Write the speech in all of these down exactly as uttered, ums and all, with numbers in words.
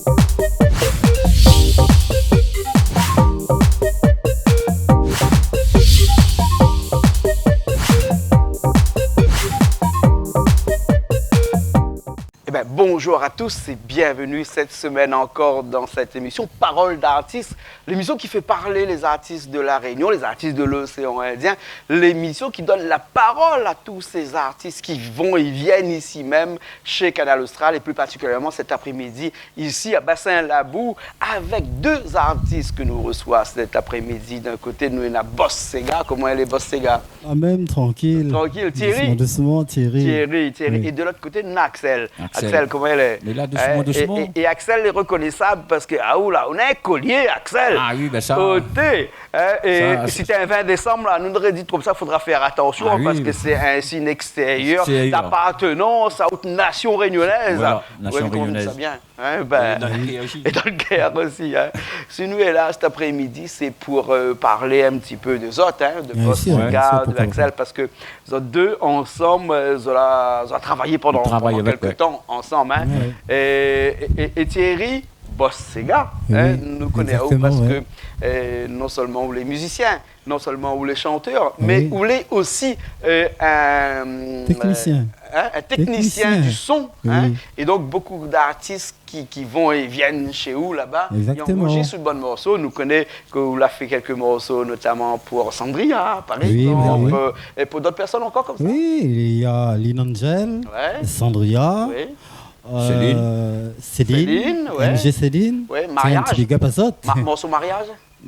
Eh ben, bonjour à tous et bienvenue cette semaine encore dans cette émission Parole d'artiste, l'émission qui fait parler les artistes de La Réunion, les artistes de l'océan Indien, l'émission qui donne la parole à tous ces artistes qui vont et viennent ici même chez Kanal Austral et plus particulièrement cet après-midi ici à Bassin Labou avec deux artistes que nous reçoit cet après-midi. D'un côté, nou néna Boss Séga. Koman i lé, Boss Séga ? La mèm, trankil. Trankil. Thierry ? Dousman, dousman, Thierry. Thierry, Thierry. Oui. É de lot koté, nou néna Axel. Axel. Axel, koman i lé ? Mé la, dousman, dousman. É, é, é Axel lé rekonésab parske, ah, oula, ou néna in kolié, Axel. Ah oui, bin sa. Oté, é, sa, si té in vin désanm, la, nou noré di konmsa, fodra fé atansion, parske sé in sign ékstérièr d'appartenance à out nasion rényonèz. Voilà, nasion rényonèz. Ou lé konm sa bien. Hein, ben, é dan le kèr osi. É dan le kèr osi, hein. Si nou lé la cet après-midi, sé pou, euh, parl in ti pé de zot, hein, de Boss Séga, de Axel, parske zot dé ansanm, euh, zot la, zot la travay pandan, pandan kèk tan ansanm, hein. Ouais. É, é, é Thierry, Boss Séga, hein, nou koné aou parske, euh, non solman ou lé mizisien, non solman ou lé shantèr, mé ou lé osi, euh, in, euh, in teknisien du son, hein. Oui. É donk, bonpé d'artis ki, ki vont é vienn shé ou laba, i anrojis out bann morso. Nou koné ke ou la fé kèk morso, notaman pou Sandria, par égzanp, euh, é pou dot pèrsone ankor konmsa. Oui, néna Lynn Angel, Sandria, euh, Céline, Céline, M G Céline. Mariaz. Sé in ti big up azot. Morso Mariaz.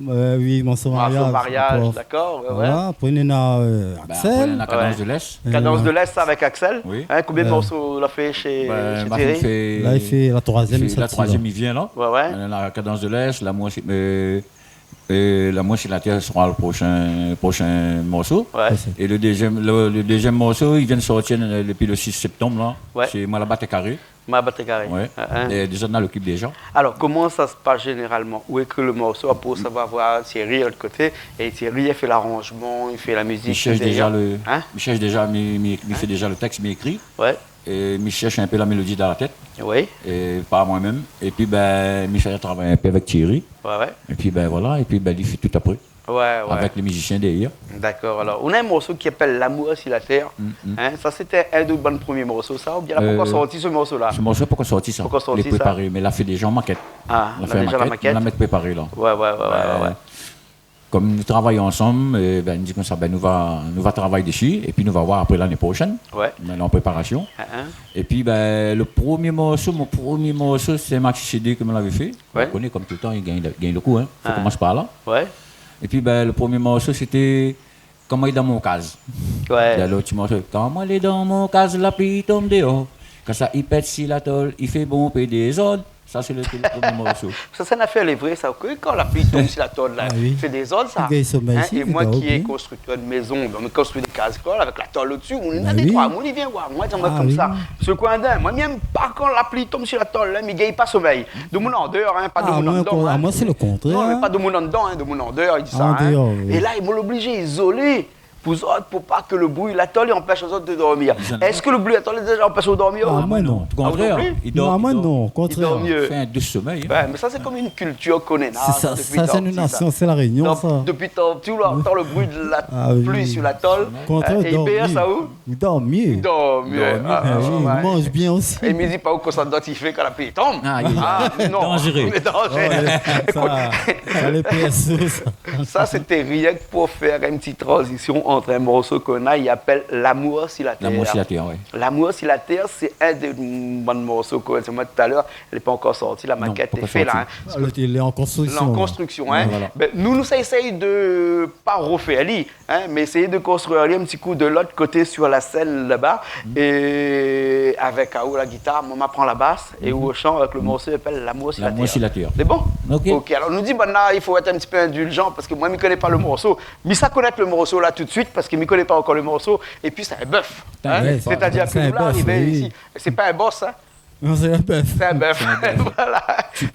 Euh, oui, morso Mariaz. Morso Mariaz, dakor, ouais. Voilà, apré néna, euh, Axel. Bin, apré néna Kadans de l'Est. Kadans de l'Est, sa avèk Axel. Oui. Hein, konbien morso la fé shé, shé Thierry ? La, li fé la troizièm, li vien la. Ouais, ouais. Néna Kadans de l'Est, Lamour si, euh, euh, Lamour si la tèr sera le proshin, proshin morso. Ouais. É le dézièm, le, le dézièm morso, li vien sortir, euh, dopi le sis séptanm la. Ouais. Sé Moin la bat karé. Moin la bat karé. Ouais. Hein, hein. É déza, nou la lokip déza. Alor, koman sa i spas zénéralman ? Ou ékri le morso, apré sa va voir Thierry de lot koté, é Thierry i fé laranjman, i fé la mizik dèrièr. Mi shèrsh déza le, mi shèrsh déza, mi, mi, mi fé déza le tèks, mi ékri. Ouais. É mi shèrsh in pé la mélodi dan la tèt. Oui. É par moin mèm. Épi, bin, mi fé in travay in pé avèk Thierry. Ouais, ouais. Épi, bin, voilà. Épi, bin, li fé tout apré. Ouais, ouais. Avèk lé mizisien dèrièr. Dakor, alor, ou néna in morso ki apèl Lamour si la tèr. Mm, mm. Hein, sa sété in de bann promié morso, sa, oubien la pankor sorti, se morso-la ? Se morso la pankor sorti, sa. Pankor sorti, sa. Lé préparé, mé la fé déza an makèt. Ah, la fé déza la makèt. La mèt préparé, la. Ouais, ouais, ouais. Kom nou travay ansanm, é bin, nou di konmsa, bin, nou va, nou va travay dési, épi nou va voir apré lané proshèn. Ouais. Mé lé an préparasion. Hein, hein. Épi, bin, le promié morso, mon promié morso, sé in maxi C D ke moin lavé fé. Ouais. Ou koné, kom toultan, i gingn, i gingn le kou, hein. Fo komans par la. Ouais. Épi, bin, le promié morso, sété Koman lé dan mon kaz. Ouais. Néna lot ti morso, Koman lé dan mon kaz, la pli i tonm déor. Kan sa i pèt si la tol, i fé bonpé dézord. Sa sé le, le promié morso. Sa, sé in afèr lé vré, sa. Ke kan la pli i tonm si la tol, la, i fé dézord, sa. Ah oui. I gingn somèy osi, i dor bien. Hein, é moin ki lé konstriktèr de mézon, donk mi konstri dé kaz, koi, avèk la tol odsi, ou néna dé troi moun i vien voir moin, i di amoin konmsa, Monsieur Coindin, moin, mi èm pa kan la pli i tonm si la tol, la, mi gingn pa somèy. Domoun an déor, hein, pa domoun an dedan, hein. Ah, moin, sé le kontrèr, hein. Non, mé pa domoun an dedan, hein, domoun an déor, i di sa, hein. An déor, oui. É la, i, moin lé oblizé izolé pou zot, pou pa ke le bri la tol i anpèsh azot de dormir. Èske le bri la tol i anpèsh azot dormir ? Ah, moin non. Ah, ou non pli ? Au kontrèr, i dor, i dor. Ah, moin non, au kontrèr. I dor mié. Fé in dous somèy, hein. Ouais, mé sa, sé kom in kiltir ke nou néna, sa, dopi tan pti, sa. Sé sa, sé in nation, sé La Rénion, sa. Donk, dopi tan, tan le bri de la pli si la tol, euh, i pèrs sa ou ? Ah oui. Au kontrèr, i dor mié. I dor mié. I dor mié. Ah, ah, ouais. I manz bien osi. É mi di pa ou kosa dot i fé kan la pli i tonm. Ah, i, ah, non. Danzéré. Mé danzéré. Ouais, sa, sa, lé P S O, sa. Sa, sété rienk pou fé in ti tranzision ant in morso ke nou néna, i apèl Lamour si la tèr. Lamour si la tèr, oui. Lamour si la tèr, sé in dé bann morso ke, sé moin talèr, lé pankor sorti, la makèt lé fé la, hein. Non, pankor sorti. Ah, lé, lé an konstriksion, la. Lé an konstriksion, hein. Ouais, voilà. Bin, nou, nou sa éséy de pa rofé ali, hein, mé éséy de konstri ali in ti kou de lot koté sur la sèn laba. Mm. É avèk aou la gitar, moin ma pran la bas, é ou o shan avèk le morso i apèl Lamour si la tèr. Lamour si la tèr. Sé bon ? Ok. Ok, alor nou di, banna, i fo èt in ti pé indilzan parske moin, mi koné pa le morso. Mi sa konèt le morso la tout de suit parske mi koné pa ankor le morso. Épi sé in bèf, hein ? Ouais, sé in bèf, oui. Sétadir ke nou la arivé isi, sé pa in boss, hein ? Non, sé in bèf. Sé in bèf. Sé in bèf. Voilà.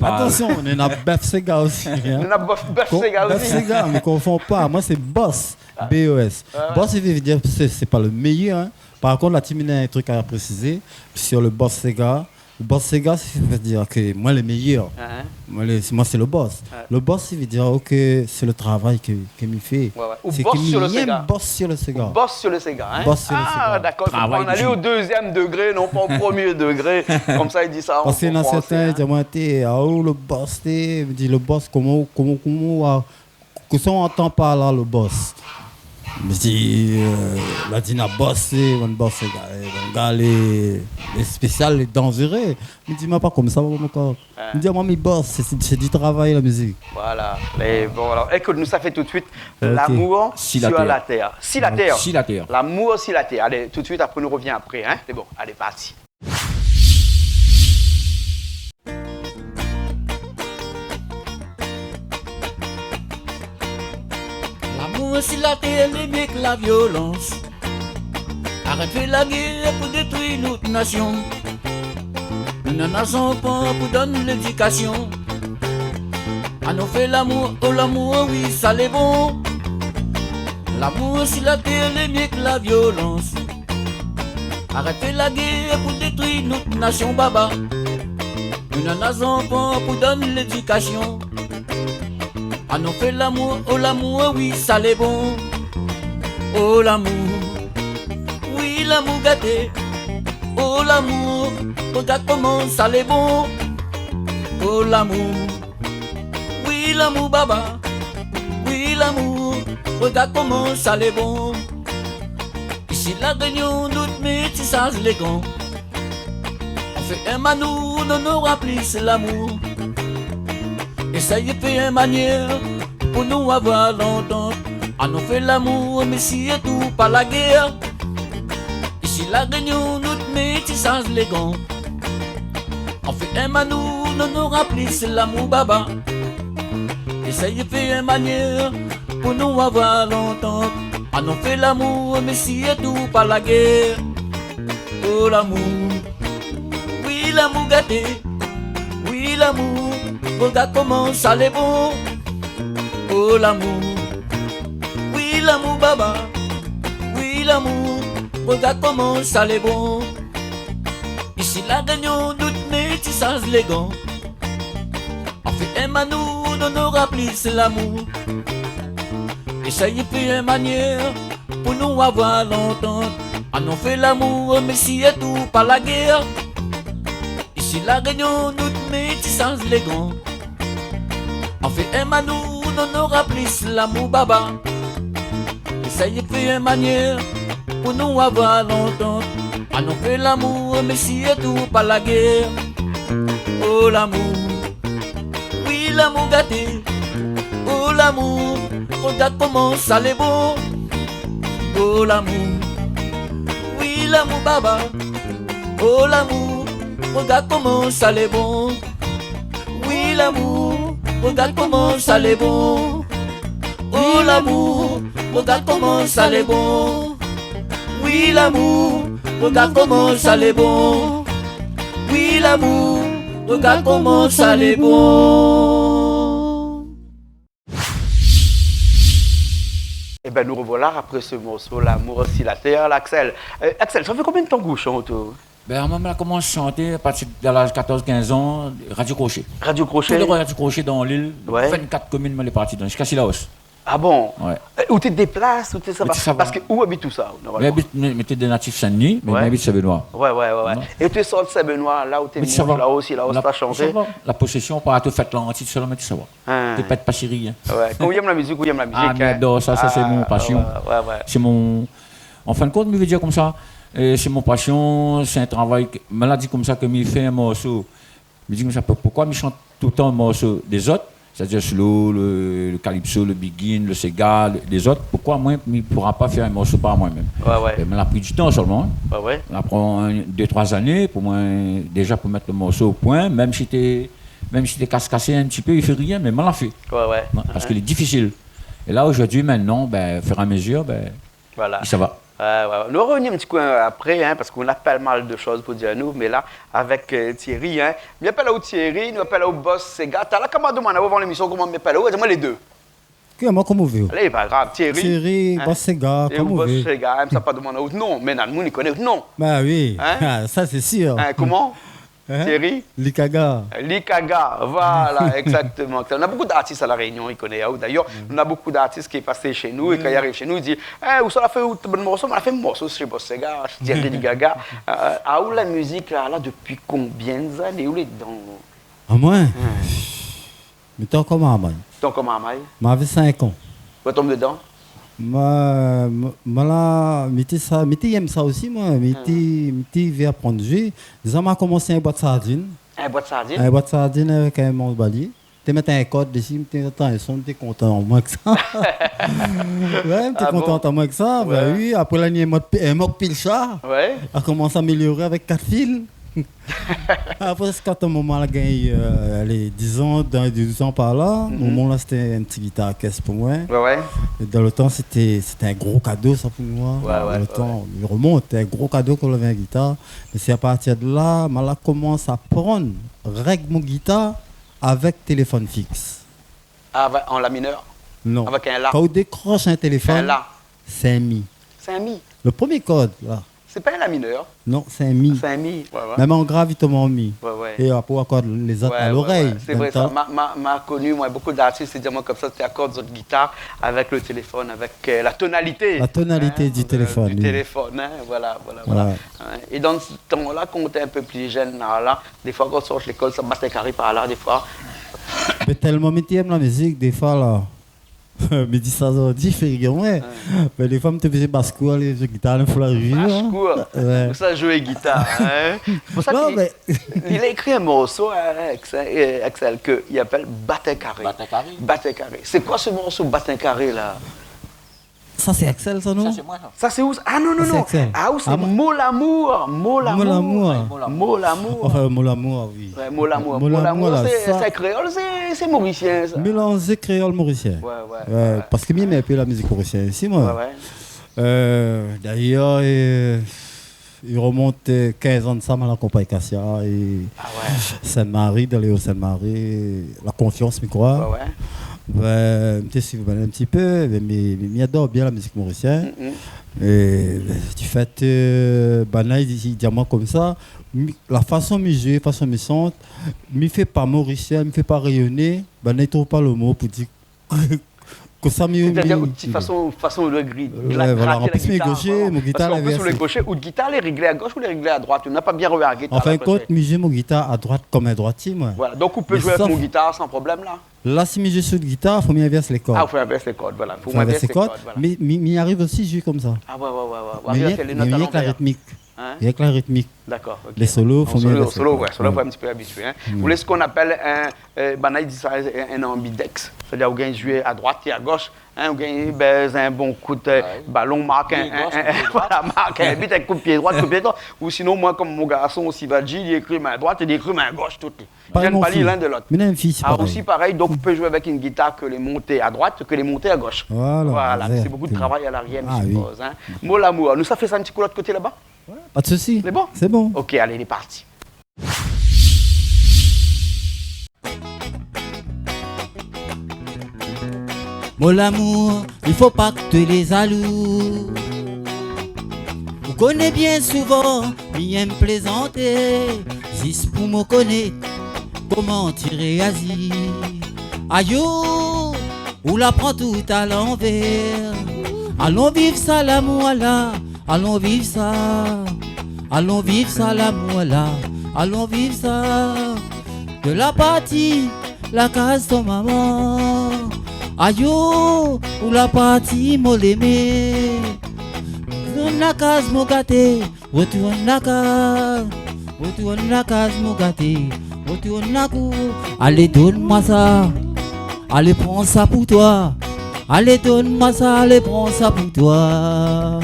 Atansion, nou néna bèf séga osi, hein. Nou néna bèf, bèf séga osi. Bèf séga, mé konfon pa. Moin, sé boss, B E S. Ouais, ouais. Boss, i vé dir, sé, sé pa le méyèr, hein. Par kont, la, ti, mi néna in trik a présizé sur le boss séga. Boss séga, sa i vé dir ke moin lé méyèr. Hein. Moin lé, sé, moin sé le boss. Ouais. Le boss, sa i vé dir ke sé le travay ke, ke mi fé. Ouais, ouais. Ou boss sur le séga. Sé ke mi yèm boss sur le séga. Ou boss sur le séga, hein. Boss sur le séga. Ah, d'accord. Travay de génie. I fo pran ali o dezièm degré, non pa o promié degré. Konmsa, i di sa an fransé, hein. Parske néna sèrtin i di amoin, té, ah, ou le boss, té, mi di, le boss, koman, koman, koman, ah, Kosa ou antan par la, le boss ? Mi di, euh, la di na boss, sé bann boss, sé ga-, bann gars lé, lé spésial, lé danzéré. Mi di, moin pa konmsa, moin, mon kor. Ouais. Mi di, ah, moin, mi boss, sé, sé, sé di travay, la mizik. Voilà. Mé bon, alor, ékout, nou sa fé tout de suite. Ok. L'amour sur la terre. Si la terre. Si la terre. Si la terre. L'amour sur la terre. Alé, tout de suite, apré nou revien apré, hein. Sé bon, alé, parti. Lamour si la tèr lé myé k la vyolans. Arèt fé la gèr pou détri nout nasion. Nou nana zanfan pou donn lédikasion. Anon fé lamour, o lamour, wi, sa lé bon. Lamour si la tèr lé myé k la vyolans. Arèt fé la gèr pou détri nout nasion, baba. Nou nana zanfan pou donn lédikasion. Anon fé lamour, o lamour, wi, sa lé bon. O lamour, wi, lamour gaté. O lamour, rogard koman sa lé bon. O lamour, wi, lamour, baba. Wi, lamour, rogard koman sa lé bon. Isi La Rényon, nout métisaz lé gran. An fé in amour, nou nora plis lamour. Éséy fé in manièr pou nou avoir lantant. Anon fé lamour, mé sirtou pa la gèr. Isi La Rényon, nout métisaz lé gran. An fé in amour, nou nora plis lamour, baba. Éséy fé in manièr pou nou avoir lantant. Anon fé lamour, mé sirtou pa la gèr. O lamour, wi, lamour gaté. Wi, lamour, rogard koman sa lé bon. O lamour, wi, lamour, baba. Wi, lamour, rogard koman sa lé bon. Isi La Rényon, nout métisaz lé gran. An fé in amour, nou nora plis lamour. Éséy fé in manièr pou nou avoir lantant. Anon fé lamour, mé sirtou pa la gèr. Isi La Rényon, nout métisaz lé gran. An fé in amour, nou nora plis lamour, baba. Éséy fé in manièr pou nou avoir lantant. Anon fé lamour, mé sirtou pa la gèr. O lamour, wi, lamour gaté. O lamour, rogard koman sa lé bon. O lamour, wi, lamour, baba. O lamour, rogard koman sa lé bon. Wi, lamour, rogard koman sa lé bon. O lamour, rogard koman sa lé bon. Wi, lamour, rogard koman sa lé bon. Wi, lamour, rogard koman sa lé bon. Ében, nou revoilà apré se morso, Lamour si la tèr, la, Axel. Euh, Axel, sa fé konbien d'tan ke ou shant, ou ? Bin, moin, moin la komans shanté a partir de laz katorz, kinz an, Radio Crochet. Radio Crochet. Tout le Radio Crochet dan lil, ouais, vinn-kat komin, moin lé parti dan, ziska Cilaos. Ah bon ? Ouais. Euh, ou té déplas, ou té sava ? Ou té sava. Parske ou abit ousa, normalman ? Mi abit, mi, mi té dé natif Sin-Dni, mé, ouais, mi abit Sin-Benoi. Ouais, ouais, ouais, ouais. Non. É ou té sort Sin-Benoi, la ou té mont la osi, la ou té shanté ? Mi té sava. La, la posésion, par tout fèt, la, an tit, sèlman, mi té sava. Hein. Té pèt pa siri, hein. Ouais. Kan ou yèm la mizik, ou yèm la mizik, hein. Ah, mi ador sa, sa sé mon pasion. Ah, ouais, ouais. Sé mon, an fin de kont, mi vé dir konmsa, euh, sé mon pasion, sé in travay ke, moin la di konmsa ke mi fé in morso. Mi di konmsa, pou-, poukoi mi shant toultan morso dé zot, sétadir slow, le, le calypso, le biguine, le séga, le, dé zot, poukoi moin, mi poura pa fé in morso par moin mèm ? Ouais, ouais. É moin la pri di tan sèlman, hein. Ouais, ouais. La pran in, dé, troi zané pou moin, déza pou mèt le morso o poin, mèm si té Mèm si té kas-kasé in ti pé, i fé rien, mé moin la fé. Ouais, ouais. Non, parske lé difisil. É la, zordi, mintnan, bin, o fur é a mezir, bin, voilà, i sava. Ouais, ouais. Nou va revnir in ti kou apré, hein, parske nou na pa mal de shoz pou dir anou, mé la, avèk, euh, Thierry, hein. Mi apèl aou Thierry, nou apèl aou Boss Séga. Talèr kan ma domann aou avan lémision koman mi apèl aou, di amoin lé dé. Koman, koman ou vé ? Alé, pa grav, Thierry. Thierry, hein ? Boss Séga, é koman ou vé ? Boss Séga, hein, sa pa domann aou non, mé na moun i koné out non. Ba oui. Hein ? Ah, sa sé sir. Hein, koman ? Hein ? Thierry ? Likaga. Likaga, voilà, exactement. Nou na bonpé d'artis La Rényon i koné aou. D'ailleurs, nou na bonpé d'artis ki lé pasé shé nou é kan i ariv shé nou, i di, « Eh, ousa la fé out bann morso ? » Moin la fé in morso shé Boss Séga, shé Thierry Likaga. Euh, aou la mizik la, la, dopi konbien zané ou lé dedan ? Amoin ? Mi té ankor marmay. Té ankor marmay ? Mavé sink an. Ou la tonm dedan ? Ma, ma, ma la, mi té sa, mi té yèm sa osi, moin. Mi té, mi té vé aprann zoué. Déza, ma komans in bwat sardine. In bwat sardine ? In bwat sardine avèk in mansh balié. Té mèt in kord dési, mi té antann in son, mi té kontan amoin èk sa. Ouais, mi té kontan amoin èk sa. Ah bon ? Ouais. Ben oui, apré la ni in mok, in mok pilchar. Ouais. La komans amélioré avèk kat fil. Apré, ziska tan momon la gingn, euh, alé, diz an, dan douz an par la, momon la, sété in ti gitar kès pou moin. Ouais, ouais. É dan le tan, sété, sété in gro kado, sa, pou moin. Ouais, ouais, ouais. Dan le tan, i romont, sété in gro kado kan ou lavé in gitar. Mé sé a partir de la, ma la komans aprann règ mon gitar avèk téléfone fixe. Ah, avèk, an la minèr ? Non. Avèk in la. Kan ou dékrosh in téléfone, in la, sé in mi. Sé in mi. Le premié kord, la. Sé pa in la minèr. Non, sé in mi. Sé in mi, ouais, ouais. Mèm an grav, i tonm an mi. Ouais, ouais. É apré, ankor lézot a lorèy, ouais, ouais. Sé vré sa. Dan le tan. Ma, ma, ma koni, moin, bonpé d'artis i di amoin konmsa, sété akord zot gitar avèk le téléfone, avèk, euh, la tonalité. La tonalité du téléfone, oui. Hein, du téléfone, hein, voilà, voilà, voilà. Ouais. Hein, é dan se tan la, kan ou té in pé pli jenn la, la, défoi, kan ou sort lékol, sa bat in karé par la, défoi. Mé tèlman mi té yèm la mizik, défoi la, mi di sa zordi, fé rir amoin. Ouais. Mé défoi, mi té oblizé baskour, alé zoué gitar, in foi la rivé, hein. Baskour. Ouais. Pou sa zoué gitar, hein. Pou sa... Non, ki, mé li la ékri in morso, hein, Axel, euh, Axel, ke li apèl Bat in karé. Bat in karé. Bat in karé. Sé koi se morso, Bat in karé, la ? Sa, sé Axel, sa, non ? Sa, sé moin, sa. Sa, sé ou, sa ? Ah, non, non, non. Sa, sé Axel. Ah, ou, sé Mo Lamour. Mo Lamour. Mo Lamour. Ouais, Mo Lamour. Mo Lamour. Anfin, Mo Lamour, oui. Ouais, Mo Lamour. Mo Lamour, la, sé, sa, sé kréol, sé, sé morisien, sa. Mélanzé kréol morisien. Ouais, ouais, ouais. Parske mi yèm in pé la mizik morisien osi, moin. Ouais, ouais. Euh, d'ayèr, euh, i romont, euh, kinz an de sa, ma la akonpagn Kasia é Sainte-Marie, dan lé O Sainte-Marie, La Confiance, mi kroi. Ah ouais. Ben, mi té suiv banna in ti pé, mé, mé, mi ador bien la mizik morisien. Mm, mm. É, ben, di fèt, euh, banna i di, i di amoin konmsa, mi, la fason mi zoué, fason mi shant, mi fé pa morisien, mi fé pa réyoné, banna i trouv pa le mo pou di Konmsa, mi, sétadir mi, out ti fason, fason de gri-, ouais, voilà, graté la gitar, voilà. An plis, mi lé goshé, mon gitar, la vèrsé. Parske an plis, ou lé goshé, out gitar lé réglé a gosh ou lé réglé a droit ? Nou la pa bien rogardé. An fin de kont, mi zoué mon gitar a droit konm in droitié, moin. Voilà, donk ou pé zoué avèk mon gitar san problèm, la. Mé sof la, si mi zoué sou le gitar, fo mi invèrs lé kord. Ah, fo invèrs lé kord, voilà. Fo invèrs lé kord, voilà. Mé, mé, mi ariv osi zoué konmsa. Ah ouais, ouais, ouais, ouais. Mé rienk, mé rienk la ritmik. Hein ? Rienk la ritmik. D'accord, ok. Lé solo, fo mi invèrs lé kord. Solo, solo, ouais, solo, fo in ti pé abitié, hein. Ou lé sak i apèl in, euh, banna i di sa, in, in ambidex. Sétadir ou gingn zoué a droit é a gosh, hein, ou gingn bèz in bon kou de balon, mark in, in, in, voilà, mark in bit avèk kou de pié droit, kou de pié droit. Ou sinon, moin, konm mon garson osi, Vadji, li ékri min droit é li ékri min gosh, tout. Parèy, mon fi. Li vien pa li l'un de l'autre. Mé non, mon fi, sé parèy. Ah, osi parèy, donk ou pé zoué avèk in gitar ke lé monté a droit, ke lé monté a gosh. Voilà, exactement. Voilà, mé sé bonpé de travay a l'arièr, mi sipoz, hein. Ah oui. Mo Lamour, nou sa fé sa in ti kou lot koté laba ? Ouais, pa de sousi. Sé bon ? Sé bon. Ok, alé, lé parti. Mo Lamour, i fo pa ke ou lé zalou. Ou koné bien souvan, mi yèm plézanté, zis pou mo koné koman ou réazi. Ayo, ou la pran tout a lanvèr. Alon viv sa, lamour la. Alon viv sa. Alon viv sa, lamour la. Alon viv sa. De la parti la kaz ton momon. Ayo, ou la parti, mo lémé. Retourn la kaz, mo gaté. Retourn la kaz, retourn la kaz, mo gaté, retourn la kour. Alé, donn amoin sa, alé, pran sa pou toi. Alé, donn amoin sa, alé, pran sa pou toi.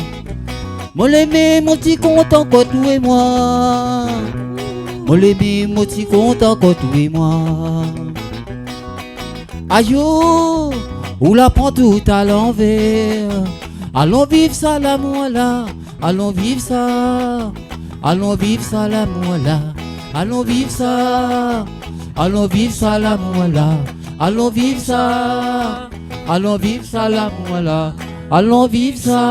Mo lémé, mo ti kontan kan ou lé moin. Mo lémé, mo ti kontan kan ou lé moin. Ayo, ou la pran tout a lanvèr. Alon viv sa, lamour la. Alon viv sa, alon viv sa, lamour la. Alon viv sa, alon viv sa, lamour la. Alon viv sa, alon viv sa, lamour la. Alon viv sa.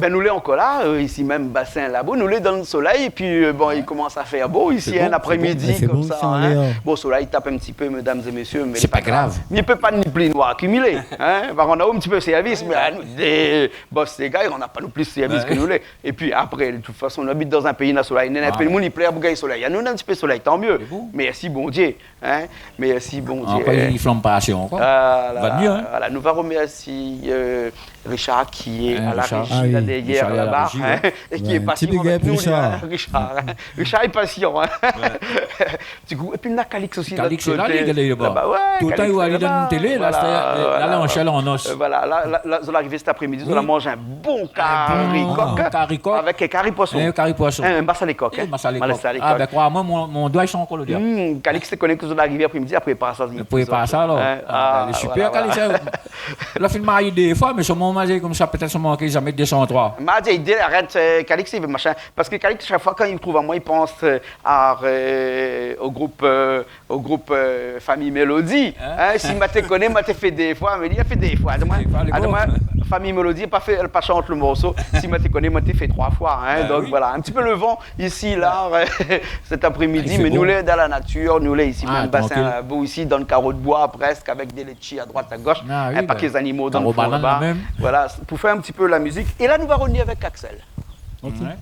Bin, nou lé ankor la, euh, isi mèm, Basin Labou, nou lé dan le solèy, épi, euh, bon, i komans a fé bo isi, in, apré-midi, konmsa, in. Bon, solèy i tap in ti pé, mesdames et messieurs, mé sé pa grav. Li pé pa ni pli noir ki mi lé, in. Par kont, nou na in ti pé sèrvis, mé anou, dé bos, lé gars, nou na pa non pli sèrvis ke nou lé. Épi apré, de tout fason, nou abit dan in péi na solèy. Néna in pé le moun i plèr pou gingn solèy. Anou, nou na in ti pé solèy, tan mié. Mèrsi Bondié, in. Mèrsi Bondié. Ankor, i flanm pa asé ankor. Ah, la, la, la, nou va romèrsié, euh, Richard ki lé a la réji la dèrièr laba, in, é ki lé pasian avèk nou, Richard, in. Richard lé pasian, in. Di kou, épi na Calix osi, Calix lé la, li lé laba. Tout le tan i alé dan télé la, la, la, an shèr, an os. Euh, voilà, la, la, la, zot la arivé sèt aprémidi, zot la manz in bon kari kok. Kari kok. Avèk, euh, kari poison. In kari poison. In, masalé kok, in. Masalé kok. Ah, bin, kroi amoin, mon, mon doi i san ankor lodèr. Hmm, Calix té koné ke zot la arivé aprémidi, apré pa sa, apré pa sa, alor. Ah, bin, lé super, voilà, Calix, in. La fine marié dé foi, mé son momon, konmsa, pétèt son momon ké zamé dé san troi. Ma di, i di, arèt, euh, Calix, i vé machin. Parske Calix, shak foi kan i trouv amoin, i pans, euh, a, euh, o group, euh, o group, euh, Famille Mélodie. In ? Si ma té koné, ma té fé dé foi, mé li la fé dé foi. Atann, Famille Mélodie la pa fé, la pa shant le morso. Si ma té koné, ma té fé troi foi, in. Donk voilà, in ti pé le van isi, la, sèt aprémidi, mé nou lé dan la natir, nou lé isi, mèm Basin Labou isi, dan le karo de boi, prèsk, avèk dé létshi a droit, a gosh, in paké zanimo dan le fon laba. Voilà, pou fé in ti pé la mizik. É la, nou va rovnir avèk Axel.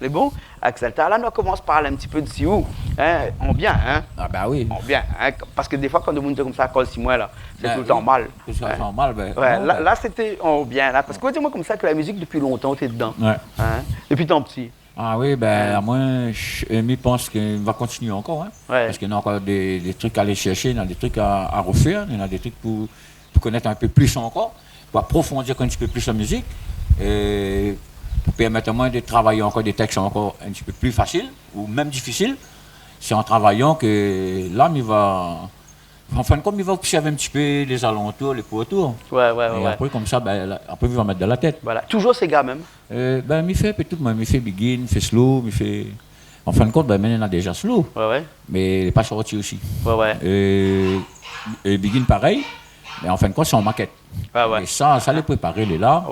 Lé bon ? Axel, talèr la nou la komans parl in ti pé dsi ou, in, an bien, in. Ah ba oui. An bien, in, parske défoi, kan demoun i di konmsa, koz si moin la, sé toultan mal. Ke sa soi mal, bin, la, la sété an bien, la. Parske, di amoin konmsa ke la mizik, dopi lontan ou té dedan. In ? Dopi tan pti. Ah oui, bin, amoin, mi pans ke va kontinié ankor, in. Parske néna ankor dé, dé trik a alé shèrshé, néna dé trik a, a rofèr, néna dé trik pou pou konèt in pé plis ankor, pou aprofondir ankor in ti pé plis la mizik, é pou pèrmèt amoin de travay ankor dé tèks ankor in ti pé pli fasil, ou mèm difisil. Sé an travayan ke la, mi va, an fin de kont, mi va obsèrv in ti pé lé zalantour, lé pourtour. É apré, konmsa, bin, la, apré, mi va mèt dan la tèt. Voilà. Toujour séga mèm ? Euh, bin, mi fé in pé tout, moin. Mi fé biguine, mi fé slow, mi fé An fin de kont, bin, mi néna déja slow. Mé lé pa sorti osi. É, é biguine parèy, mé an fin de kont, sé an makèt. Mé sa, sa lé préparé, lé la.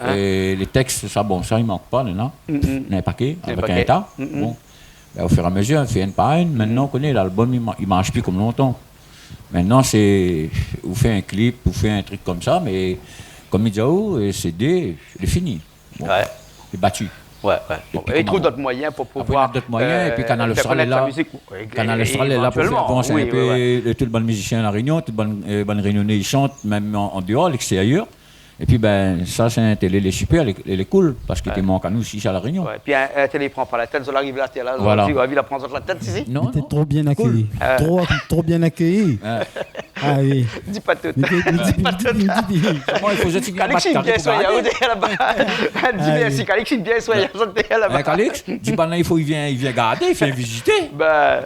É lé tèks, sa, bon, sa, i mank pa, néna. Néna in paké, avèk in ta. Bon. Bin, o fur é a mezir, fé inn par inn. Mintnan, ou koné, lalbom, i ma-, i marsh pi konm lontan. Mintnan, sé, ou fé in klip, ou fé in trik konmsa, mé konm mi di aou, CD, lé fini. Bon, lé bati. Bon, i trouv dot moiyin pou pouvoir, euh, fé konèt la mizik. Apré, néna dot moiyin, épi Kanal Austral lé la. Kanal Austral lé la pou fé avans in pé, euh, tout bann mizisien La Rényon, tout bann, euh, bann Rényoné i shant, mèm an, an déor, a lékstérièr. Épi, bin, sa, sé in télé, lé super, lé, lé cool, parske té mank anou isi, sa, La Rényon. Épi in, in télé i pran pa la tèt, zot i ariv la, té la, zot i di, la pran zot la tèt isi. Non, non. Tro bien akéyi. Tro, tro bien akéyi. Ah oui. Di pa tout. Di pa tout. Koman i fo zot i vien bat karé pou gardé ? Kalix, i vien soign aou dèrièr laba. Di mèrsi, Kalix, i vien soign aou dèrièr laba. Mé Kalix, di banna, i fo i vien, i vien gardé, i vien vizité.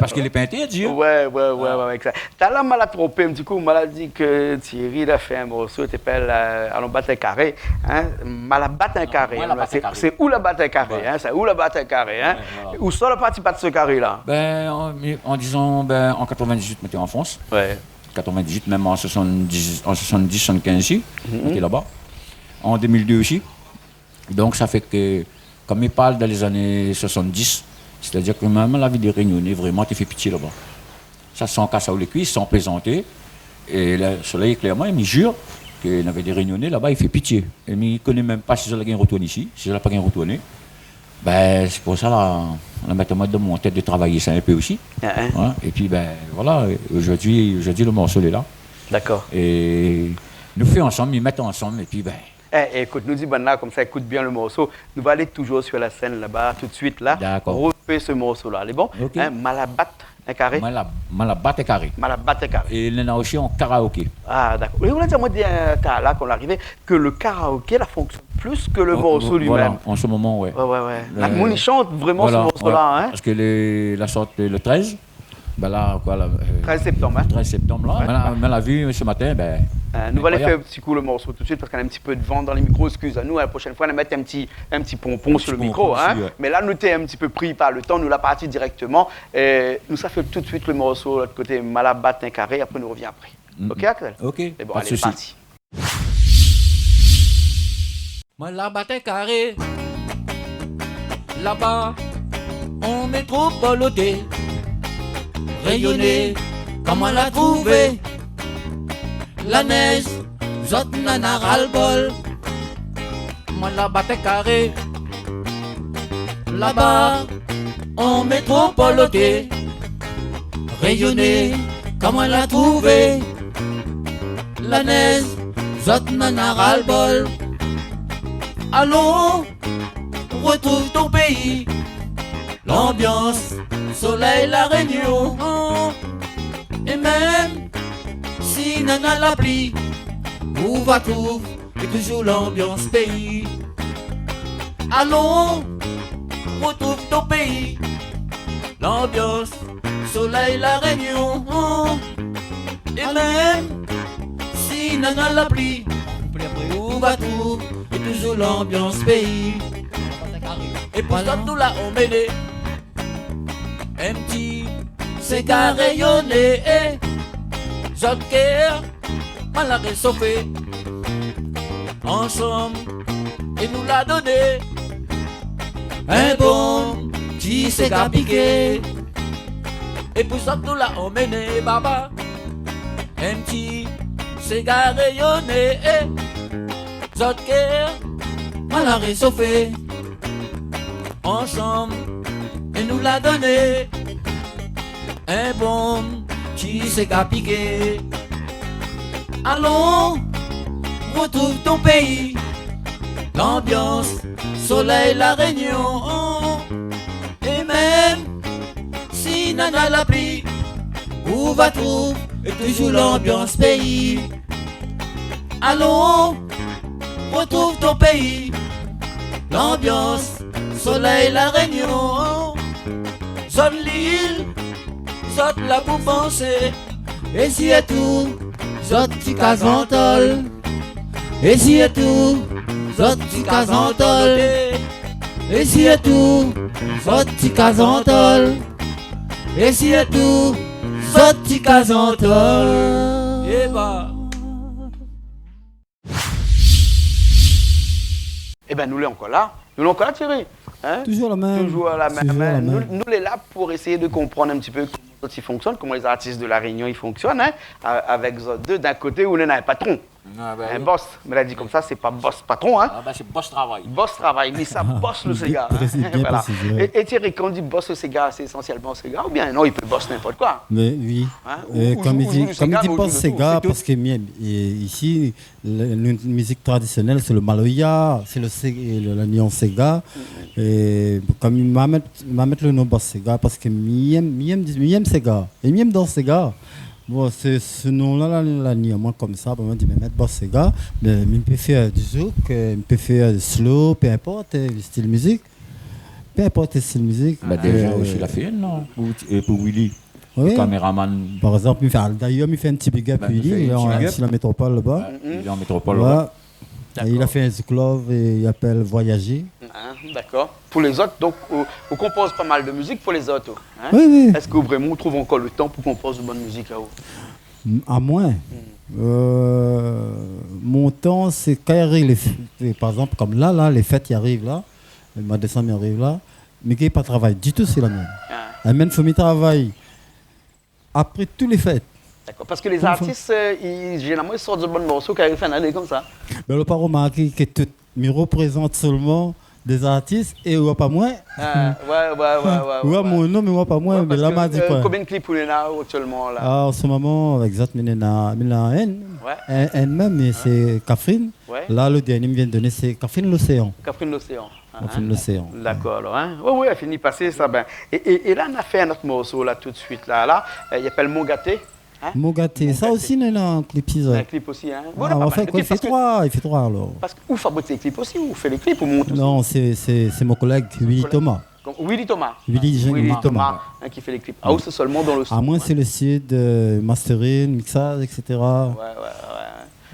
Parske lé pa intèrdi, in. Wé, wé, wé, wé, avèk sa. Talèr, ma la tronpé, di kou, ma la di ke Thierry la fé in morso, té apèl, euh, Alon bat in karé, in. Ma la bat in karé. Sé ou la bat in karé, in. Sé ou la bat in karé, in. Ousa la parti bat se karé la ? Bin, an, an dizon, bin, an katrovin-dizuit, moin té an Frans. Katrovin-dizuit, mèm an soisann-diz, an soisann-diz, soisann-kinz isi, moin té laba. An dé mil dé osi. Donk, sa fé ke, kan mi parl dan lé zané soisann-diz, sétadir ke mèm la vi dé Rényoné, vréman, té fé pitié laba. Sa, san kas aou lé kuis, san plézanté. É le solèy i klèr, moin, mi jir ke navé dé Rényoné laba, i fé pitié. É mi koné mèm pa si zot la gingn rotourn isi, si zot la pa gingn rotourné. Bin, sé pou sa la, la mèt amoin dan mon tèt de travay sa in pé osi. Épi, bin, voilà, zordi, zordi, le morso lé la. Dakor. É nou fé ansanm, nou mèt ansanm, épi, bin. É, ékout, nou di banna konmsa, ékout bien le morso. Nou va alé toujour sur la sèn laba, tout de suit la. Dakor. Rofé se morso la. Lé bon ? OK. In, Ma la bat in karé. Ma la, Ma la bat in karé. Ma la bat in karé. É néna osi an karaoké. Ah, dakor. É ou la di amoin, euh, talèr la, kan ou la arivé, ke le karaoké la fonksionn plis ke le morso li mèm. Voilà, an se moman, wé. Wé, wé, wé. Bann moun i shant vréman se morso la, in. Parske lé, la sort le trèz. Bin la, koi, la, euh, trèz séptanm, in. Trèz séptanm la. Mé la, mé la vi se matin, bin, euh, nou va alé fé in ti kou le morso tout de suit parske néna in ti pé de van dan lé mikro, eskiz anou, in, la proshèn foi, nou va mèt in ti, in ti ponpon sur le mikro, in. Mé la, nou té in ti pé pri par le tan, nou la parti dirèkteman. É nou sa fé tout de suit le morso lot koté, Ma la bat in karé, apré nou rovien apré. OK, Axel ? OK, pa de sousi. Lé bon, alé, parti. Ma la bat in karé. Laba, an métropol oté, Rényoné, koman la trouvé? La nèz, zot nana ras-le-bol. Moin la bat karé. Laba, an métropol oté, Rényoné, koman la trouvé? La nèz, zot nana ras-le-bol. Alon, retrouv ton péi, lanbians, solèy La Rényon. É mèm si nana la pli, ou va trouv, é touzour lanbians péi. Alon, retrouv ton péi, lanbians, solèy La Rényon. É mèm si nana la pli, ou va trouv, é touzour lanbians péi. É pou zot nou la anmené in ti séga rényoné, é zot kèr, moin la résofé. Ansanm, é nou la doné in bon ti séga piké. É pou zot nou la anmené, baba, in ti séga rényoné, é zot kèr, moin la résofé. Ansanm, é nou la doné in bon ti séga piké. Alon, retrouv ton péi, lanbians, solèy La Rényon. É mèm si nana la pli, ou va trouv, é touzour lanbians péi. Alon, retrouv ton péi, lanbians, solèy La Rényon. Zot lil, zot la pou pansé, é sirtou zot ti kaz an tol. É sirtou zot ti kaz an tol. É sirtou zot ti kaz an tol. É sirtou zot ti kaz an tol. Éba. Ében, nou lé ankor la. Nou lé ankor la, Thierry. Hin ? Touzour la mèm. Touzour la mèm, hin. Touzour la mèm. Nou, nou lé la pou éséy konprann in ti pé koman zot i fonksionn, koman lé zartis de La Rényon i fonksionn, hin, a-, avèk zot dé. D'in koté, ou néna in patron. Ah, ba oui. In boss. Mé la di konmsa, sé pa boss patron, hin. Ah, ba, sé boss travay. Boss travay, mé sa, boss le séga, hin. Bien présizé, bien présizé, ouais. Voilà. É, é Thierry, kan i di boss le séga, sé ésansièlman séga, oubien non, i pé boss ninport koi. Mé oui. Hin ? Ou, ou, kom i di, ou, ou kom i di séga, boss séga, sé tout. Parske mi, é, isi, le, nout mizik tradisionèl, sé le maloya, sé le sé-, le, la nuans séga. Mm. É kom ma mèt, ma mèt le non boss séga, parske mi èm, mi èm, mi èm séga. É mi èm dans séga. Bon, sé, se non-la, la, la ni amoin konmsa, bon, moin di, mé mèt boss séga, mé mi pé fé du zouk, euh, mi pé fé du slow, pé inport, euh, le stil mizik. Pé inport le stil mizik. Ba, déza, euh, osi la fé inn, non ? Pou, euh, pou Willy, oui, le kaméraman. Par égzanp, mi fé, dayèr, mi fé in ti big up pou Willy, li lé an, li lé an métropol laba. Ba, mi fé in ti big up. Ouais. Li lé an métropol laba. Dakor. É li la fé in zouk love é li apèl Voyager. Ah, dakor. Pou lézot, donk, ou, ou konpoz pa mal de mizik pou lézot, ou, hin ? Oui, oui. Èske vréman ou trouv ankor le tan pou konpoz de bone mizik, aou ? M-, amoin ? Mm. Euh, mon tan, sé kan i ariv lé f-, par égzanp, kom la, la, lé fèt i ariv la, le moi de désanm i ariv la, mi gingn pa travay ditou si la mèm. Ah. É mèm fo mi travay apré tout lé fèt. Dakor, parske lé zartis, euh, i, zénéralman, i sort de bone morso kan i ariv fin d'ané konmsa. Mé ou la pa romarké ke tout, mi reprézant solman dé zartis é ou pa moin. Ah, ouais, ouais, ouais, ouais. Ou pa mon non, mé ou pa moin, ouais, mé la, parske, ma di, euh, koi. Konbien de klip ou néna aktièlman la ? Ah, an se moman, avèk zot, mi néna, mi néna inn. Ouais. Inn, inn mèm, mé sé Kafrine. Ouais. La, le dèrnié mi vien doné, sé Kafrine Loséan. Kafrine Loséan. Kafrine Loséan. Dakor, alor, hin. Oui, oui, la fini pasé sa, bin. É, é, é la, nou va fé in ot morso, la, tout suit, la, la. Euh, i apèl Mon Gaté, hin ? Mon Gaté. Mon Gaté. Sa osi, nou néna in klip, si sa. In klip osi, hin ? Ah, bon, nou néna pa mal de klip, i fé troi, i fé troi, alor. Parske ou fabrik lé klip osi, ou fé lé klip, ou mont osi. Non, sé, sé, sé mon kolèg, Willy Thomas. Willy Thomas. Willy Thomas, hin, ki fé lé klip. Ah, ou sé solman dan le son, hin ? Amoin, sé le sud, euh, mastering, mixage, et cetera. Ouais, ouais, ouais.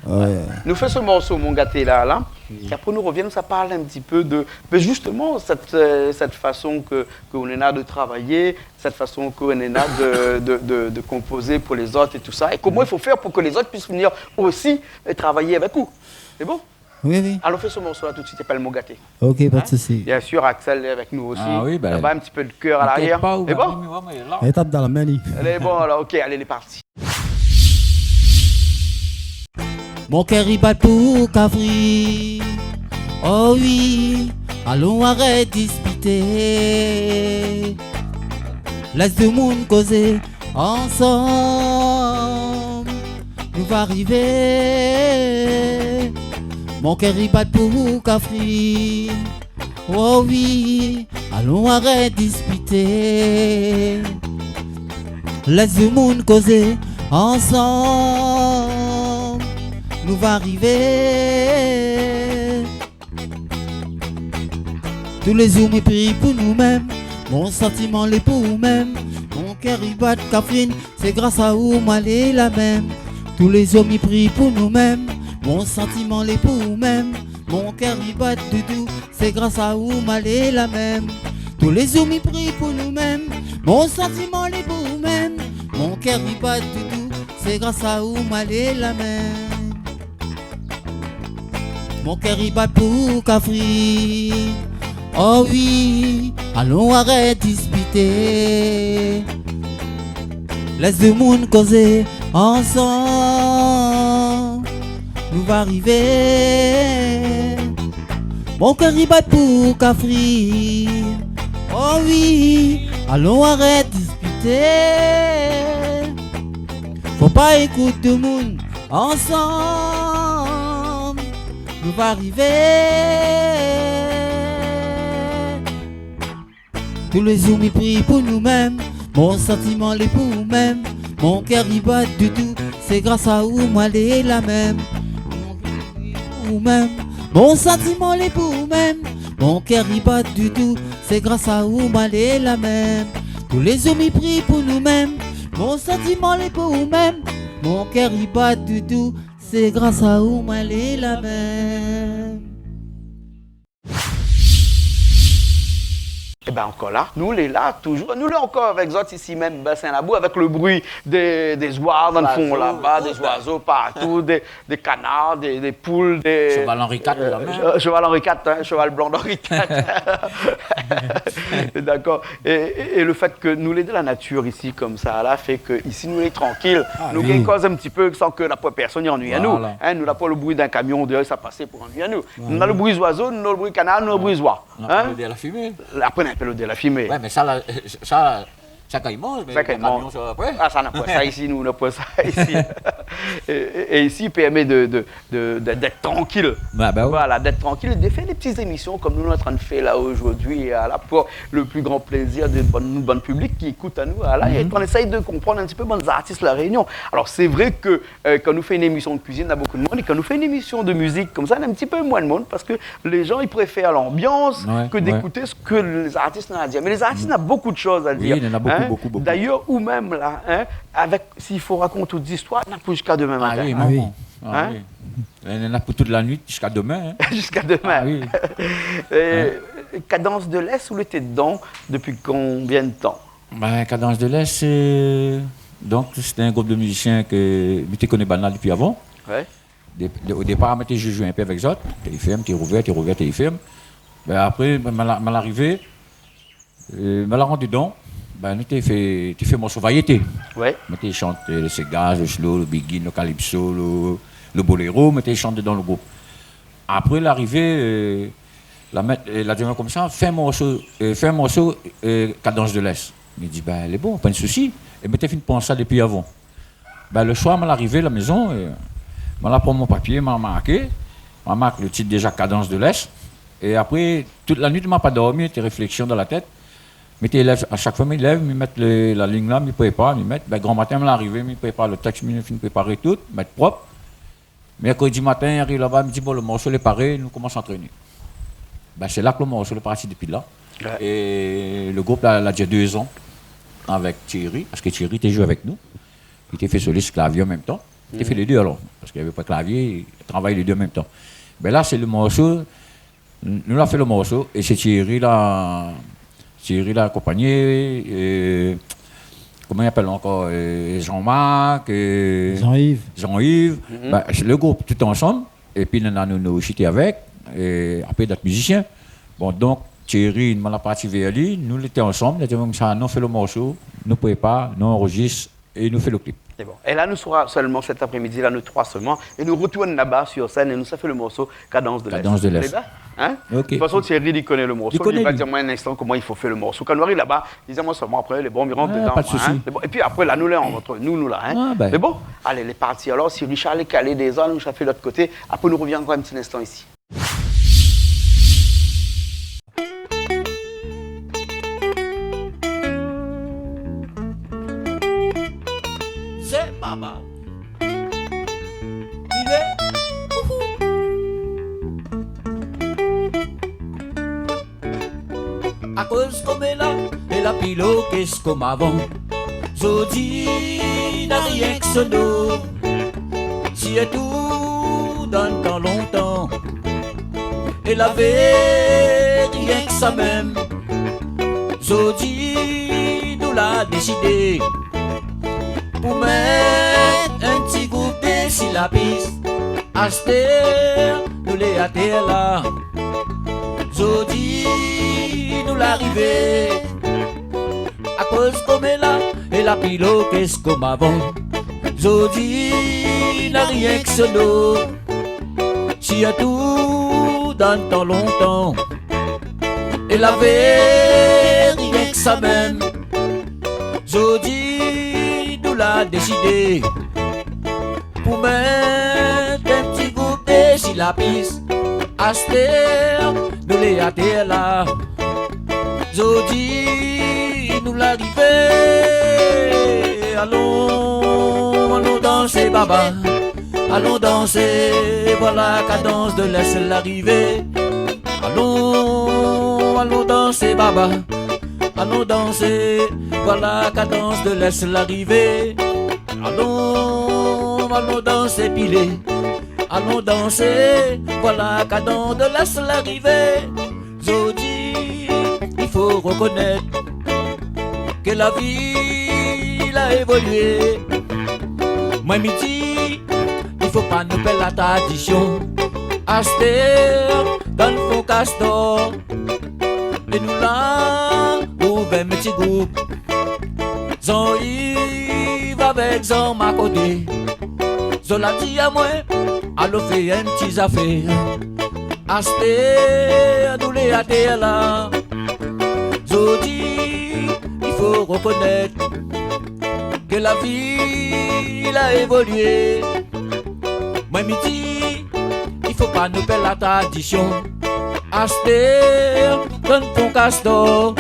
Ouais. Nou fé se morso Mon Gaté la, la. Oui. É apré nou revien, sa parl in ti pé de, mé zistoman, sèt, euh, sèt fason ke, ke ou néna de travay, sèt fason ke ou néna de, de, de, de konpozé pou lézot é tousa. É koman i fo fé pou ke lézot i pé vnir osi, euh, travay avèk ou. Sé bon ? Oui, oui. Alon fé se morso-la tout de suite, i apèl Mon Gaté. Ok, pa de sousi. Bien sûr, Axel est avec nous aussi. Ah oui, ben, là-bas, un petit peu de cœur à l'arrière. Inkièt pa, ou, ben, oui, oui, oui, là. Lé bon, alors, ok, allez, lé parti. Mon kèr i bat pou Kafrine. Oh oui, alon arèt dispité. Lès demoun kozé ansanm, nou va arivé. Mon kèr i bat pou Kafrine. Oh oui, alon arèt dispité. Lès demoun kozé ansanm, nou va arivé. Tou lé zour mi pri pou nou mèm, mon santiman lé pou ou mèm. Mon kèr i bat Kafrine, sé gras a ou moin lé la mèm. Tou lé zour mi pri pou nou mèm, mon santiman lé pou ou mèm. Mon kèr i bat doudou, sé gras a ou moin lé la mèm. Tou lé zour mi pri pou nou mèm, mon santiman lé pou ou mèm. Mon kèr i bat doudou, sé gras a ou moin lé la mèm. Mon kèr i bat pou Kafrine. Oh oui, alon arèt dispité. Lès demoun kozé ansanm, nou va arivé. Mon kèr i bat pou Kafrine. Oh oui, alon arèt dispité. Fo pa ékout demoun, ansanm nou va arivé. Tou lé zour mi pri pou nou mèm, mon santiman lé pou ou mèm. Mon kèr i bat doudou, sé gras a ou moin lé la mèm. Ou mèm, mon santiman lé pou ou mèm. Mon kèr i bat doudou, sé gras a ou moin lé la mèm. Tou lé zour mi pri pou nou mèm, mon santiman lé pou ou mèm. Mon kèr i bat doudou, sé gras a ou moin lé la mèm. Ében, ankor la, nou lé la, toujour. Nou lé ankor avèk zot isi mèm, Bassin Labou, avèk le bri dé, dé zoizo dan le fon laba, dé zoizo partou, dé, dé kanar, dé, dé poul, dé, euh, shoval Henri quatre, hein, shoval blan d'Henri quatre. Dakor. É, é, é le fèt ke nou lé dan la natir isi, konmsa la, fé ke isi nou lé trankil. Ah oui. Nou gingn koz in ti pé san ke la poin pèrsone i anui anou. Voilà. Hein, nou la poin le bri d'in kamion déor, sa pasé pou anui anou. Voilà. Nou na le bri zoizo, nou na le bri kanar, nou na le bri zoi. Hein ? Apré, na in pé lodèr la fimé. Apré, na in pé lodèr la fimé. Ouais, mé sa la, sa, sa kan i manz, mé sa kan i manz. Kamion, sa, apré. Ah, sa, na poin sa isi, nou, na poin sa isi. É, é, é isi, i pèrmé de, de, de, de, d'èt trankil. Bah, bah oui. Voilà, d'èt trankil, de fèr dé ti zémision konm nou lé antrin de fèr la zordi, la, pou le pli gran plézir de bann, bann piblik ki ékout anou, la, é k'nou éséy de konprann in ti pé bann zartis La Rényon. Alor, sé vré ke, euh, kan nou fé in émision de kuizine, na bonpé de moun, é kan nou fé in émision de mizik konmsa, na in ti pé moin de moun, parske lé jan i préfèr lanbians ke d'ékout sak lé zartis na a dir. Ouais, ouais. Mé lé zartis na bonpé de shoz a dir. Oui, na bonpé, bonpé, bonpé. D'ayèr, ou mèm la, hein, avèk, si fo rakont tout zistoir, na pou ziska domin matin. Ah oui, momon. Ah oui. Hein ? Na pou tout la nuit ziska domin, hein. Ziska domin. Ah oui. Euh, Cadence de l'Est, ou lété dedan dopi konbien de tan ? Ben, Cadence de l'Est, sé, donk, sété in group de mizisien ke mi té koné banna dopi avan. Ouais. Dé-, dé-, o dépar, mi té zoué in pé avèk zot, té i fé, té i rouvèr, té i rouvèr, té i fé. Ben, apré, ben, ma la, ma la arivé, euh, ma la rant dedan, ben, nou té fé, té fé morso variété. Ouais. Mi té shant, euh, le séga, le slow, le biguine, le calypso, le, le boléro, mi té shant dedan le group. Apré, la arivé, euh, la mèt, euh, la di amoin konmsa, fé in morso, euh, fé in morso, euh, Cadence de l'Est. Mi di, ben, lé bon, pa de sousi. É mi té fine pans sa dopi avan. Ben, le soir, ma la arivé la mézon, euh, ma la pran mon papié, ma la marké, ma la mark le tit déza, Cadence de l'Est. É apré, tout la nuit, ma la pa dormi, té réfléksion dan la tèt. Mi té lèv, a shak foi, mi lèv, mi mèt le, la lign la, mi prépar, mi mèt, ben, gran matin, ma la arivé, mi prépar le tèks, mi fine préparé tout, mèt prop. Mèrkredi matin, ariv laba, mi di, bon, le morso lé paré, nou komans antréné. Ben, sé la ke le morso lé parti dopi la. Ouais. É le group la, la dir dé zan avèk Thierry, parske Thierry té zoué avèk nou. Li té fé solis, klavié an mèm tan. Li té fé lé dé alor, parske navé pa klavié, travay lé dé an mèm tan. Ben la, sé le morso, nou la fé le morso, é sé Thierry la, Thierry la akonpagné, euh, koman i apèl ankor, euh, Jean-Marc, euh, Jean-Yves. Jean-Yves. Ben, sé le group tout ansanm, Épi nou néna Nounou osi té avèk, é apré dot mizisien. Bon, donk, Thierry, nou la parti vèr li, nou lété ansanm, nou la di, sa, nou fé lo morso, nou prépar, nou anrozis, é nou fé lo klip. Sé bon. É la, nou sra sèlman sèt aprémidi, la, nou troi sèlman, é nou rotourn laba sir sèn, é nou sa fé lo morso Kadans de Lès. Kadans de Lès. Lé la, in ? Ok. De tout fason, Thierry, li koné lo morso, li koné, li va dir amoin in instan koman i fo fé lo morso. Kan nou ariv laba, di amoin sèlman, apré, lé bon, mi rant dedan, pa de sousi. Lé bon. Épi apré, la, nou lé ant nou, nou, la, in ? Ah, bin. Lé bon ? Alé, lé parti. Alor, si Richard lé kalé déza, nou sa fé lot koté. Apré, nou rovien ankor in ti instan isi. Sé Baba. Li lé, ouhou. Akoz koméla, é la pi lo kès konm avan. Zordi, na rienk sono. Si é tou dan tan lontan. É lavé rienk sa mèm. Zordi, nou la désidé pou mèt in ti group dési la pis. Astèr, nou lé atèr la. Zordi, nou la rivé. Akoz koméla, é la pi lo kès konm avan. Zordi, na rienk sono. Si é tou dan tan lontan. É lavé rienk sa mèm. Zordi, nou la désidé pou mèt in ti group dési la pis. Astèr, nou lé atèr la. Zordi, nou la rivé. Alon, alon dansé, Baba. Alon dansé, voila Kadans de Lès larivé. Alon, alon dansé, Baba. Alon dansé, voila Kadans de Lès larivé. Alon, alon dansé, pilé. Alon dansé, voila Kadans de Lès larivé. Zordi, i fo rokonèt ke la vi la évolié. Moin mi di, i fo pa nou pèrd la tradision. Astèr, dan fon Kastor, é nou la ouvèr in ti group. Zann-Iv avèk Zann-Mak koté. Zot la di amoin, alon fé in ti zafèr. Astèr, nou lé atèr la. Zordi, i fo rokonèt ke la vi la évolié. Moin mi di, i fo pa nou pèrd la tradision. Astèr, dan fon Kastor,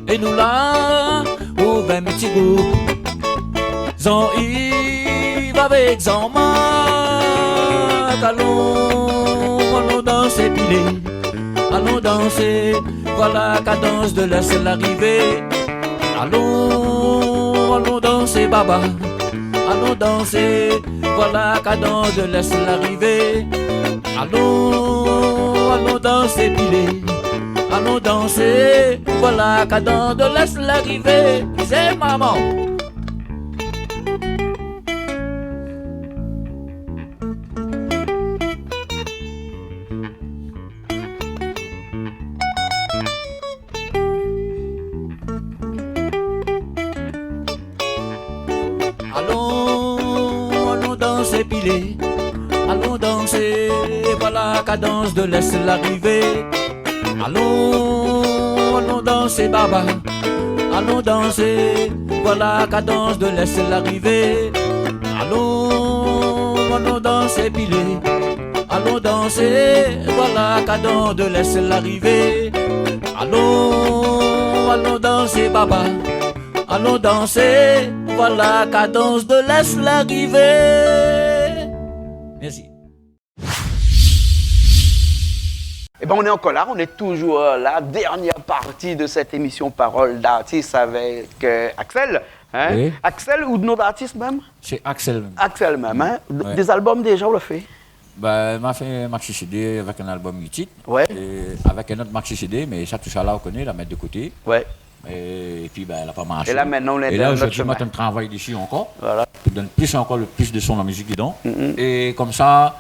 é nou la ouvèr in ti group. Zann-Iv avèk Zann-Mak, alon, alon dansé, pilé. Alon dansé, voila Kadans de Lès larivé. Alon, alon dansé, Baba. Alon dansé, voila Kadans de Lès larivé. Alon, alon dansé, pilé. Alon dansé, voila Kadans de Lès larivé. Sé maman. Alon, alon dansé, pilé. Alon dansé, voila Kadans de Lès larivé. Alon, alon dansé, Baba. Alon dansé, voila Kadans de Lès larivé. Alon, alon dansé, pilé. Alon dansé, voila Kadans de Lès larivé. Alon, alon dansé, Baba. Alon dansé, voila Kadans de Lès larivé. Mèrsi. Eh ben, on est encore là, on est toujours, euh, là. Dernière partie de cette émission Parole d'artiste avec, euh, Axel, hein ? Oui. Axel ou non d'artis mèm ? Sé Axel mèm. Axel mèm, hein ? Ouais. Des albums déjà, ou la fé ? Ben, ma fé in maxi C D avèk in album huit titres. Ouais. É avèk in ot maxi C D, mé sa, tout sa la, ou koné, la mèt de koté. Ouais. É, épi, ben, la pa marshé. É la, zordi, moin lé an trin travay dési ankor. Voilà. Pou donn plis ankor, le plis de son, la mizik dedan. Mm, mm. É konmsa,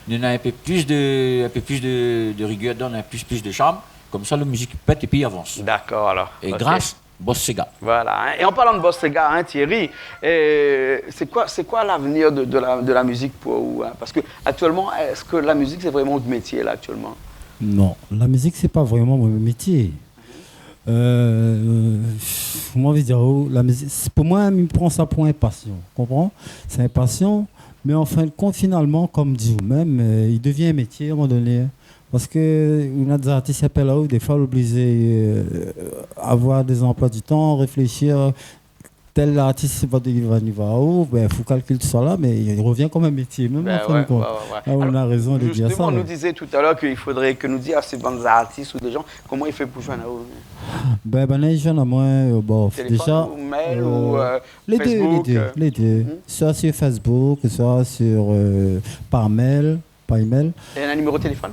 nou néna in pé plis de, in pé plis de, de riguèr dedan, in pé plis, plis de sharm. Konmsa, lo mizik i pèt épi i avans. Dakor, alor. É gras Boss Séga. Voilà, hein. Et en parlant de Boss Séga, hein, Thierry, euh, c'est quoi, c'est quoi l'avenir de, de la, de la musique pour vous, hein ? Parce que actuellement, est-ce que la musique, c'est vraiment votre métier, là, actuellement ? Non, la mizik, sé pa vréman mon métié. Euh, koman mi vé dir, oh, la mizik, sé, pou moin, mi pran sa pou in pasion, konpran ? Sé in pasion, mé an fin de kont, finalman, konm di ou mèm, euh, i devien in métié a in moman doné. Parske ou néna dé zartis i apèl aou, défoi, ou lé oblizé, euh, avoir dé zanploi di tan, réfléshir, tèl artis va, va, va, ou, bin, fo kalkil tousa la, mé i revien konm in métié, mèm an fin de kont. Bin ouais, ouais, ouais. Ah, ou néna rézon de dir sa, ouais. Alors, justement, on nous disait tout à l'heure qu'il faudrait que nous dire à ces bandes artistes ou des gens comment ils font pour joindre à vous. Bin, bin, i joinn amoin, euh, bon, téléphone déza, ou mail ou, euh, euh, les deux, les deux, euh, les deux. Mhm. Soit sur Facebook, soit sur, euh, par mail. Par email. Et un numéro de téléphone ?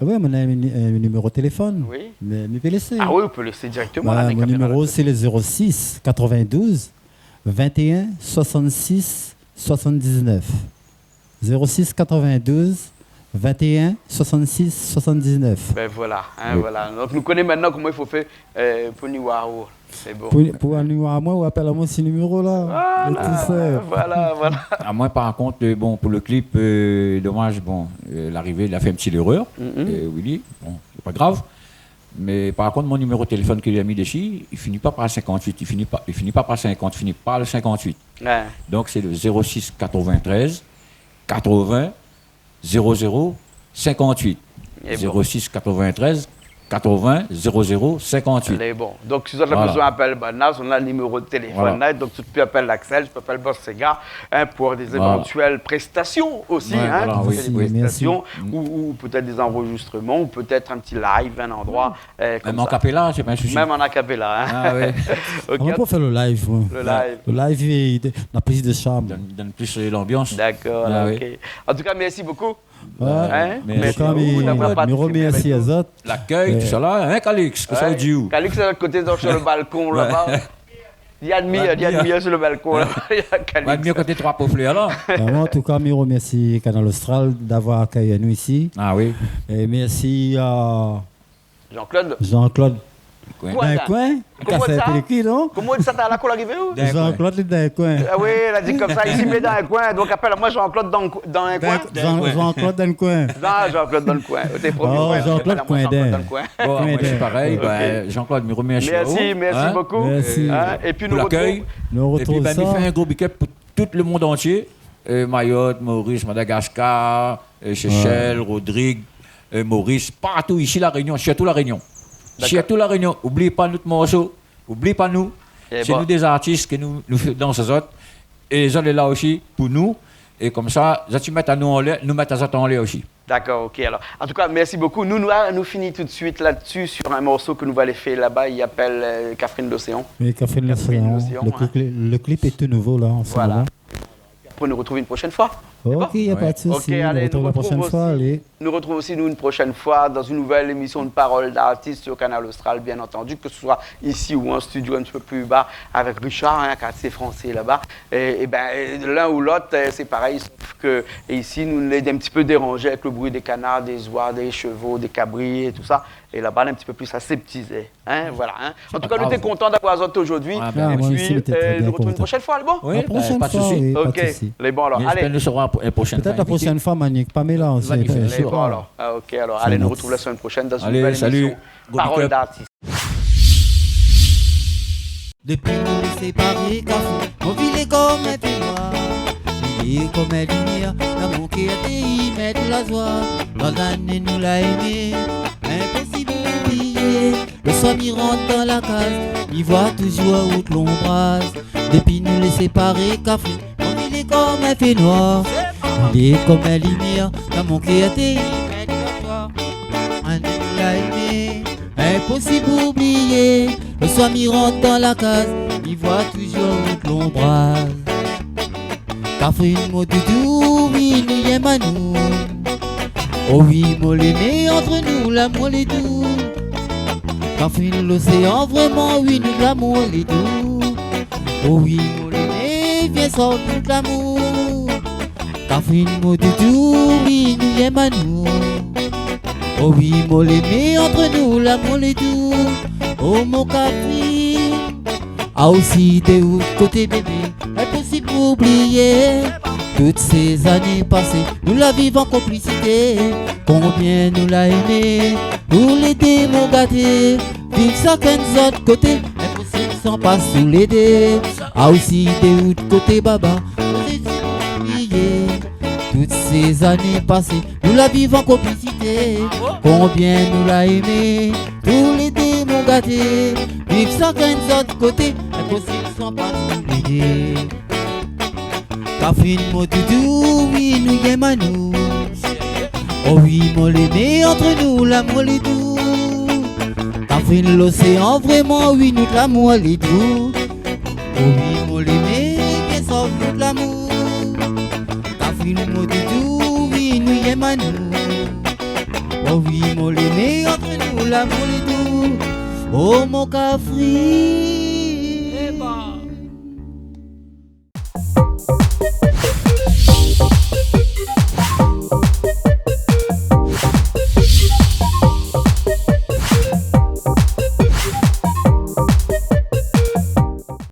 Ah ouais, mon, un, un numéro de téléphone. Oui. Mé, mé mi pé lésé. Ah oui, on peut laisser directement, là, mon numéro, c'est le zéro six quatre-vingt-douze vingt et un soixante-six soixante-dix-neuf. Zéro six quatre-vingt-douze vingt et un soixante-six soixante-dix-neuf. Ben voilà, hein, voilà. Oui. Donc, nou koné mintnan koman i fo fé, euh, pou ni oir aou. Sé bon. Pou, pou ni oir amoin, ou apèl amoin si niméro la. Voilà, voilà, voilà. Ah, moin, par kont, euh, bon, pou le clip, euh, domaz, bon, euh, larivé, li la fé in ti lérèr, euh, Willy. Bon, sé pa grav. Mé par kont, mon niméro téléfone ke li la mi dési, i fini pa par cinquante-huit, i fini pa, i fini pa par cinquante, i fini par le cinquante-huit. Ouais. Donk, sé le zéro six quatre-vingt-treize quatre-vingts zéro zéro cinquante-huit. Lé bon. Zéro six quatre-vingt-treize quatre-vingts zéro zéro cinquante-huit. Lé bon. Donk, si zot la bezoin apèl banna, zot néna le niméro de téléfone la, donk zot i pé apèl Axel, zot i pé apèl Boss Séga, hein, pour des éventuelles prestations aussi, hein, des prestations ou, ou peut-être des enregistrements, ou peut-être un petit live, un endroit, euh, comme ça. Mèm an a cappella, sé pa in sousi. Mèm an a cappella, hein. Ah ouais. Ok. Koman pou fé le live, ouais. Le live. Le live, i, i, na plis de sharm. Donn, donn plis, euh, l'ambiance. D'accord, ok. Ah ouais. En tout cas, merci beaucoup. Ouais. Hein ? Merci à vous d'avoir participé avec nous. Mé mi remèrsi azot. L'accueil, tout ça là, hein, Calix, kosa ou di ou ? Calix, lé de l'ot koté, donk, sur le balcon, là-bas. Ouais. Li admir, li admir sur le balcon, là. Li admir. Li admir koté troi po flèr, la. Vréman, an tou ka, mi remèrsi Kanal Austral d'avoir akèy anou isi. Ah oui. É mèrsi a Jean-Claude. Jean-Claude. Coin. Coin, dan in coin. Koman sa ? Koman sa, ta la kou larivé ou ? Dan in coin. Jean-Claude, li dan in coin. Ah oui, la di konmsa, isi, mé dan in coin. Donk, apèl amoin Jean-Claude dan, dan in coin. Dan in coin. Jean-Claude dan in coin. Non, Jean-claude dan in coin. Ou té promié, ouais, apèl amoin Jean-Claude dan in coin. Bon, moin osi parèy, bin, Jean-Claude, mi remèrsi aou, hein. Merci, merci beaucoup. Merci. Hein, épi pou nou retrouv, épi, bin, mi fé in gro big up pou tout le monde entier, euh, Mayotte, Maurice, Madagascar, euh, Seychelles, Rodrigues, euh, Maurice, partou isi La Réunion, sirtou La Réunion. D'accord. Sirtou La Réunion, oubli pa nout morso, oubli pa nou. Sé nou dé zartis ke nou, nou fé dans azot. É zot lé la osi pou nou. É konmsa, zot i mèt anou anlèr, nou mèt azot anlèr osi. D'accord, ok, alors. En tout cas, merci beaucoup. Nou, nou, ah, nou fini tout de suite là-dessus sur un morceau ke nou va alé fé laba, i apèl, euh, Kafrine Loséan. Oui, Kafrine Loséan. Kafrine Loséan, hein. Le clip, le clip est tout nouveau, là, en ce moment. Voilà. Après, nou retrouv une prochaine fois. C'est bon ? Ok, y a pas de souci. Ok, allez, nou retrouv osi, nou retrouv osi, nou, une prochaine fois dans une nouvelle émission de Parole d'artiste sur Kanal Austral, bien entendu, que ce soit ici ou en studio un petit peu plus bas avec Richard, hein, Quartier Français là-bas. Et, et ben, l'un ou l'autre, euh, c'est pareil, sauf que ici, nou lé in ti pé déranzé avèk le bri dé kanar, dé zoi, dé shevo, dé kabri é tout sa. É laba, lé in ti pé pli aseptizé. Hein, voilà, hein. En tout cas, nou té kontan d'avoir azot aujourd'hui. Ah, ben, moin osi, mi té trè bien kontan. Et puis, euh, nou retrouv une prochaine fois, lé bon ? Oui, ben, pas de souci. La prochaine fois, oui, pas de souci. Lé bon, alors, allez. Mé mi éspèr nou sera pou, euh, prochaine fois. Peut-être la prochaine fois, Manick Pamela aussi, bien sûr. Lé bon, alors. Ah, ok, alors, allez, nou retrouv la semaine prochaine dans une nouvelle émission Parole d'artiste. Allez, salut. Gros big up. Dopi nou lé séparé, Kafrine, mon vi lé konm in fenoir. Li lé konm in limièr, dan mon kèr té i mèt la zoi. Bann zané nou la émé, inposib oublié. Le soir mi rant dan la kaz, mi voi toujour out lonbraz. Dopi nou lé séparé, Kafrine, mon vi lé konm in fenoir. Li lé konm in limièr, dan mon kèr té i mèt la zoi. Bann zané nou la émé, inposib oublié. Le soir mi rant dan la kaz, mi voi toujour out lonbraz. Kafrine, mon doudou, oui, nou yèm anou. Oh oui, mon lémé, ant nou, lamour lé dou. Kafrine Loséan, vréman, oui, nout lamour lé dou. Oh oui, mon lémé, vien sort nout lamour. Kafrine, mon doudou, wi, nou yèm anou. O wi, mon lémé, ant nou, lamour lé dou. O mon Kafrine, aou osi de out koté, bébé, inposib oubliyé tout sé zané pasé. Nou la viv an konplisité, konbien nou la émé, toulédé, mon gaté. Viv shakinn zot koté, inposib san pass toulédé. Aou osi de out koté, baba, inposib oubliyé tout sé zané pasé. Nou la viv an konplisité, konbien nou la émé, toulédé, mon gaté. Viv shakinn zot koté, inposib san pass toulédé. Kafrine, mon doudou, wi, nou yèm anou. O wi, mon lémé, ant nou, lamour lé dou. Kafrine, loséan, vréman, wi, nout lamour lé dou. O wi, mon lémé, bien sov nout lamour. Kafrine, mon doudou, wi, nou yèm anou. O wi, mon lémé, ant nou, lamour lé dou. O mon Kafrine.